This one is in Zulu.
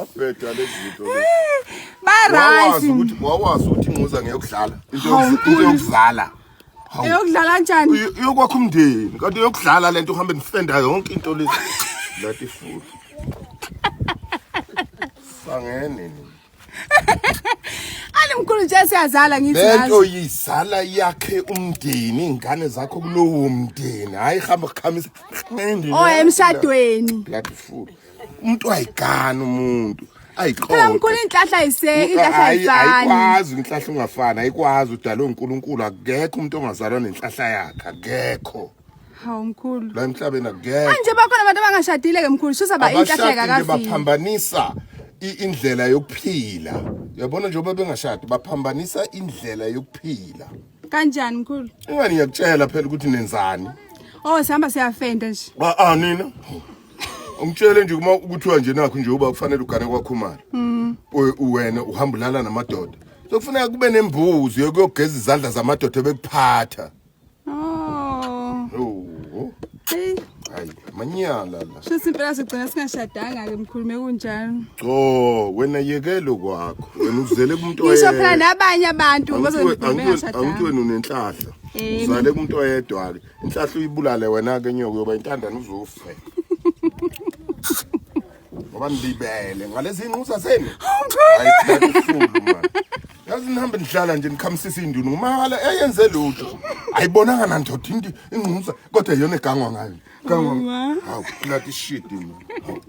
Abheda lezi zinto. Ba right. Wawazi ukuthi wawazi ukuthi inquza ngeyokudlala. Into into yokuzala. Eyokudlala kanjani? Iyokwakha umndeni. Kanti eyokudlala lento uhambe nifenda yonke into lezi. Lathi futhi. Sangene ni. Ali mkhulu nje siyazala ngithi Lento yizala yakhe umndeni ingane zakho kulowo mndeni. Hayi hamba khamisa. Oh emshadweni. Bloody fool. Umuntu ayigana umuntu. Ayiqoqe. Phela mkhulu inhlahla ayiseki, inhlahla ayifani. Ayikwazi inhlahla ungafani, ayikwazi udalwe uNkulunkulu akekho umuntu ongazalwa nenhlahla yakhe, akekho. Hawu mkhulu. La emhlabeni akekho. Manje bakhona abantu abangashadile ke mkhulu, shusa ba inhlahla Abashadi nje kakafi. baphambanisa indlela yokuphila. Uyabona njengoba bengashadi baphambanisa indlela yokuphila. Kanjani mkhulu? Ingani ngiyakutshela phela ukuthi nenzani. Oh sihamba siyafenda nje. Ah ah nina. Ungitshele nje uma kuthiwa nje nakho nje uba kufanele ugane kwakhumalo. Wena uhamba ulala namadoda. Sokufuneka kube nembuzi yokuyogeza izandla zamadoda ebekuphatha. Oh. Oh. Hey, Hayi, manyala la. shuthi impela sigcina singashadanga ke mkhulu mekunjalo. Oh, wena yekelo kwakho. Wena uzele kumuntu Ngisho phela nabanye abantu Angithi bazongashadanga. wena unenhlahla. Eh. Uzale kumuntu oyedwa ke. Inhlahla uyibulale wena ke nyoka uyoba intandane uzofe. Ngoba nilibele ngalezi inquza zenu. Hayi phela man. Yazi nihambe nidlala nje nikhamisisa indunu ngumala eyenze lutho. Ayibonanga nandoda into inquza kodwa iyona egangwa ngayo. Gangwa. Ma. Hawu bloody shit man. Hawu.